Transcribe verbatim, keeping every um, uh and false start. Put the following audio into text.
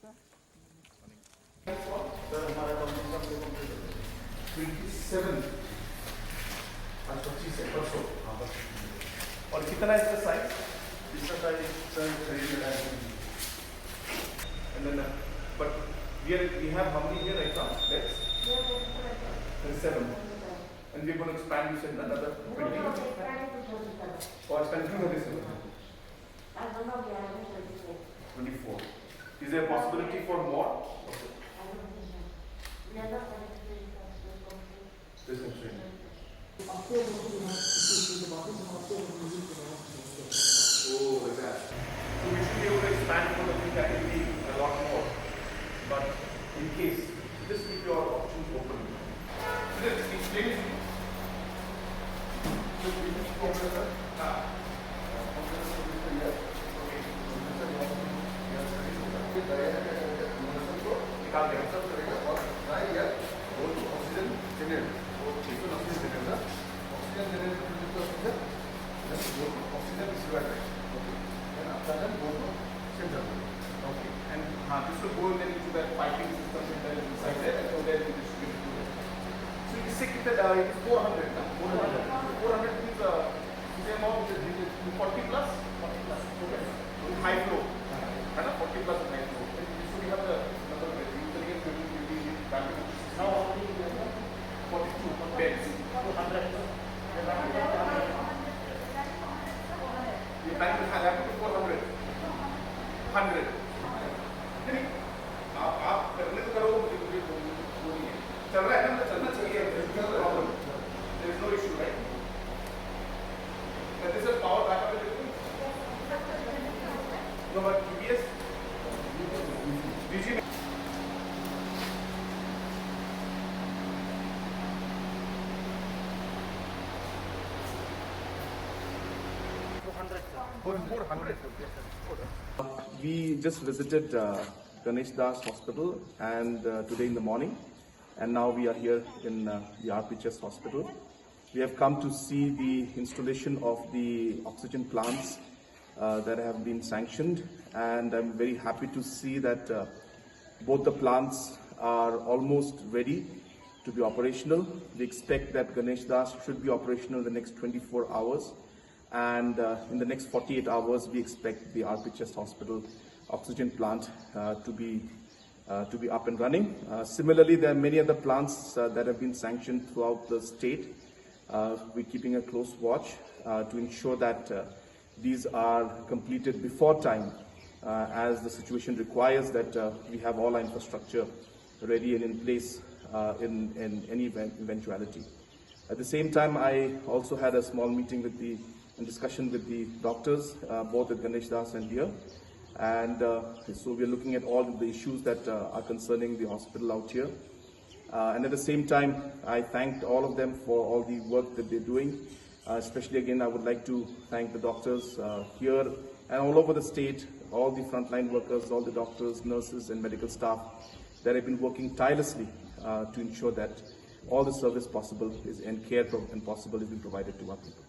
सर, हमारा contribution twenty seven. आज पच्चीस है, परसों। हाँ, परसों। और कितना है इसका साइज? इसका साइज, सर, करीब है। And then, uh, but we are, we have how many here right now? Beds? Thirty-seven. And we're going to expand, you said, another twenty? Or expand two thirty-seven? Twenty-four. Is there a possibility for more? This is true. Oh, like that. So we should be able to expand for the thing that will be a lot more. But in case, just keep your options open. Just explain. Just give me four minutes, sir. Ah. निकाल देंगे। Oxygen generator, oxygen generator, oxygen generator, oxygen, oxygen receiver है। Okay. Then after that go to central. Okay. And, हाँ, this will go then into that piping system that is inside there, and so then we distribute to that. So इससे कितने, uh, it is four hundred ना? Four hundred. Four hundred means, uh, same amount, forty plus? Forty plus. Okay. High flow. है ना? Forty plus high flow. So we have the number of beds. Usually it's twenty, twenty, twenty. Now how many? Forty-two beds. Two hundred. ये टाइम लिखा है आपको, four hundred. Hundred. नहीं, आप, आप करने को करो, मुझे, मुझे वो, वो नहीं है। चल रहा है ना, मतलब चलना चाहिए, there is no problem. There is no issue, right? But this is power backup is it? No, but U P S, D G. Four hundred, sir. Four, four hundred, sir. Yes, sir. We just visited, uh, Ganesh Das Hospital and, uh, today in the morning, and now we are here in, uh, the R P H S hospital. We have come to see the installation of the oxygen plants, uh, that have been sanctioned, and I'm very happy to see that, uh, both the plants are almost ready to be operational. We expect that Ganesh Das should be operational in the next twenty-four hours, and, uh, in the next forty-eight hours, we expect the R P H S hospital oxygen plant, uh, to be, uh, to be up and running. Uh, similarly, there are many other plants, uh, that have been sanctioned throughout the state. Uh, we're keeping a close watch, uh, to ensure that, uh, these are completed before time, uh, as the situation requires that, uh, we have all our infrastructure ready and in place, uh, in, in any event, eventuality. At the same time, I also had a small meeting with the, and discussion with the doctors, uh, both at Ganesh Das and here. And, uh, so we are looking at all the issues that, uh, are concerning the hospital out here. Uh, and at the same time, I thanked all of them for all the work that they're doing. Uh, especially again, I would like to thank the doctors, uh, here and all over the state, all the frontline workers, all the doctors, nurses, and medical staff that have been working tirelessly, uh, to ensure that all the service possible is, and care pro-, and possible is being provided to our people.